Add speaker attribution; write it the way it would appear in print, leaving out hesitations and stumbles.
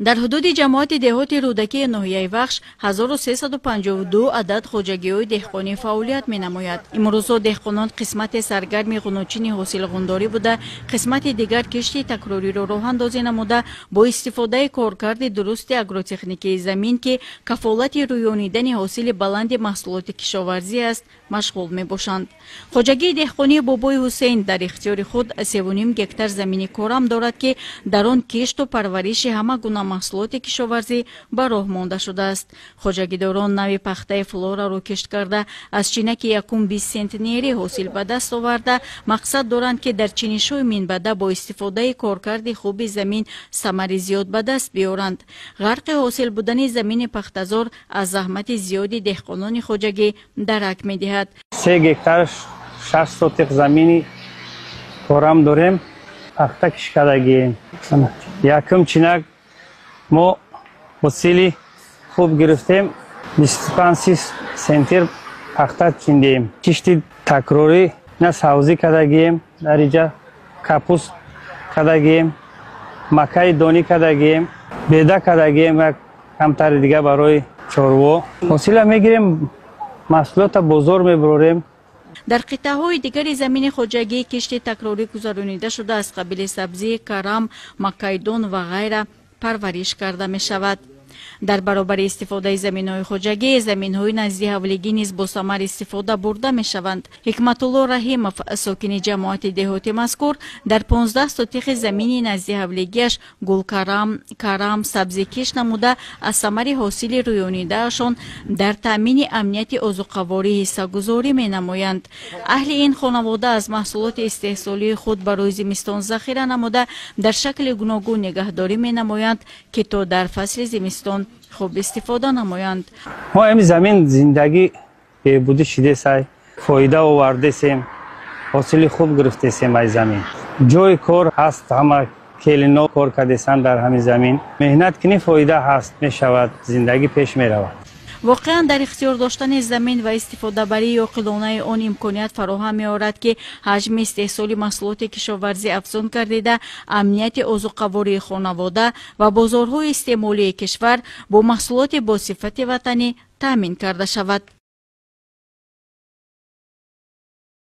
Speaker 1: Дар ҳудуди ҷамоати деҳоти Рӯдакии ноҳияи Вахш 1352 адад хоҷагиҳои деҳқонӣ фаъолият менамояд. Имрӯзҳо деҳқонон қисмате саргарми ғуночини ҳосилғундорӣ буда, қисмати дигар кишти такрориро роҳандозӣ намуда, бо истифодаи коркарди дурусти агротехникии замин, ки кафолати рӯёнидани ҳосили баланди маҳсулоти кишоварзӣ аст, машғул мебошанд. Хоҷагии деҳқонии Бобои Ҳусейн дар ихтиёри худ 3,5 гектар замини корам дорад, ки дар он кишту парвариши ҳама гуна маҳсулоти кишоварзӣ ба роҳ монда шудааст. Хоҷагидорон нави пахтаи флораро кишт карда, аз чинаки якум 20 сентнери ҳосил ба даст оварда, мақсад доранд, ки дар чинишҳои минбаъда бо истифодаи коркарди хуби замин самари зиёд ба даст биёранд. Ғарқи ҳосил будани замини пахтазор аз заҳмати зиёди деҳқонони хоҷагӣ дарак медиҳад.
Speaker 2: 3 гектар 6 сотих замини корам дорем, пахта кишт кардагием. Якум чинак мо ҳосили хуб гирифтем, 25 центнер пахта чиндем. Кишти такрорӣ на савзӣ кардагием, дар инҷа капуст кардагием, макаи донӣ кардагием, беда кардагием ва камтари дига барои чорво. Ҳосила мегирем, маҳсулота бозор мебарорем.
Speaker 1: Дар қитъаҳои дигари замини хоҷагӣ кишти такрорӣ гузаронида шуда, аз қабили сабзӣ, карам, макайдон ва ғайра парвариш карда мешавад. Дар баробари истифодаи заминҳои хоҷагӣ, заминҳои назди ҳавлигӣ низ бо самар истифода бурда мешаванд. Ҳикматулло Раҳимов, сокини ҷамоати деҳоти мазкур, дар 15 сотихи замини назди ҳавлигиаш гулкарам, карам, сабзӣ кишт намуда, аз самари ҳосили рӯёнидаашон дар таъмини амнияти озуқаворӣ ҳиссагузорӣ менамоянд. Аҳли ин хонавода аз маҳсулоти истеҳсолии худ барои зимистон захира намуда, дар шакли гуногун нигаҳдорӣ менамоянд, ки то дар фасли зимистон хуб истифода намоянд.
Speaker 2: Мо ҳами замин зиндагӣ беҳбудӣ шидесай, фоида овардесем, ҳосили хуб гирифтесем ай замин. Ҷои кор ҳаст, ҳама келино кор кардесанд дар ҳамин замин. Меҳнат кунӣ, фоида ҳаст, мешавад, зиндагӣ пеш меравад.
Speaker 1: Воқеан, дар ихтиёр доштани замин ва истифодабарии оқилонаи он имконият фароҳам меорад, ки ҳаҷми истеҳсоли маҳсулоти кишоварзӣ афзун гардида, амнияти озуқавории хонавода ва бозорҳои истеъмолии кишвар бо маҳсулоти босифати ватанӣ таъмин карда шавад.